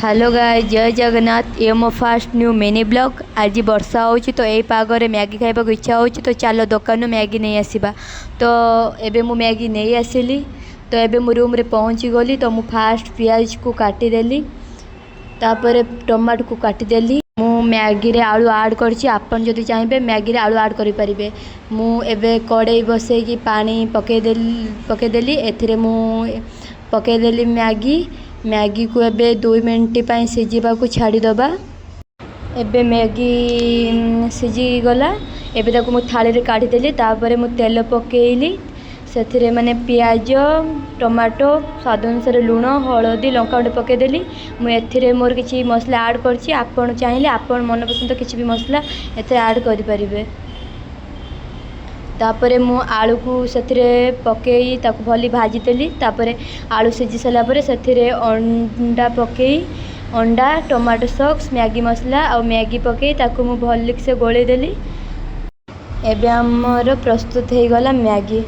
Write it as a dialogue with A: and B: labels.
A: Hello guys, ଜୟ ଜଗନ୍ନାଥ। ଇଏ ମୋ first new mini blog. ଆଜି ବର୍ଷା ହେଉଛି ତ ଏଇ ପାଗରେ ମ୍ୟାଗି ଖାଇବାକୁ ଇଚ୍ଛା ହେଉଛି, ତ ଚାଲ ଦୋକାନରୁ ମ୍ୟାଗି ନେଇ ଆସିବା। ତ ଏବେ ମୁଁ ମ୍ୟାଗି ନେଇ ଆସିଲି। ତ ଏବେ ମୁଁ ରୁମ୍ରେ ପହଞ୍ଚିଗଲି। ତ ମୁଁ ଫାଷ୍ଟ ପିଆଜକୁ କାଟିଦେଲି, ତାପରେ ଟମାଟୋକୁ କାଟିଦେଲି। ମୁଁ ମ୍ୟାଗିରେ ଆଳୁ ଆଡ଼୍ କରିଛି। ଆପଣ ଯଦି ଚାହିଁବେ, ମ୍ୟାଗିରେ ଆଳୁ ଆଡ଼୍ କରିପାରିବେ। ମୁଁ ଏବେ କଡ଼େଇ ବସେଇକି ପାଣି ପକାଇଦେଲି। ଏଥିରେ ମୁଁ ପକାଇଦେଲି ମ୍ୟାଗି। ମ୍ୟାଗିକୁ ଏବେ 2 ମିନିଟ୍ ପାଇଁ ସିଝିବାକୁ ଛାଡ଼ିଦେବା। ଏବେ ମ୍ୟାଗି ସିଝିଗଲା। ଏବେ ତାକୁ ମୁଁ ଥାଳିରେ କାଢ଼ିଦେଲି। ତାପରେ ମୁଁ ତେଲ ପକାଇଲି। ସେଥିରେ ମାନେ ପିଆଜ, ଟମାଟୋ, ସ୍ୱାଦ ଅନୁସାରେ ଲୁଣ, ହଳଦୀ, ଲଙ୍କାଗୁଣ୍ଡ ପକାଇଦେଲି। ମୁଁ ଏଥିରେ ମୋର କିଛି ମସଲା ଆଡ଼୍ କରିଛି। ଆପଣ ଚାହିଁଲେ ଆପଣ ମନପସନ୍ଦ କିଛି ବି ମସଲା ଏଥିରେ ଆଡ଼୍ କରିପାରିବେ। ତାପରେ ମୁଁ ଆଳୁକୁ ସେଥିରେ ପକାଇ ତାକୁ ଭଲି ଭାଜିଦେଲି। ତାପରେ ଆଳୁ ସିଝି ସାରିଲା ପରେ ସେଥିରେ ଅଣ୍ଡା ପକାଇ, ଅଣ୍ଡା, ଟମାଟୋ ସସ୍, ମ୍ୟାଗି ମସଲା ଆଉ ମ୍ୟାଗି ପକାଇ ତାକୁ ମୁଁ ଭଲସେ ଗୋଳେଇ ଦେଲି। ଏବେ ଆମର ପ୍ରସ୍ତୁତ ହେଇଗଲା ମ୍ୟାଗି।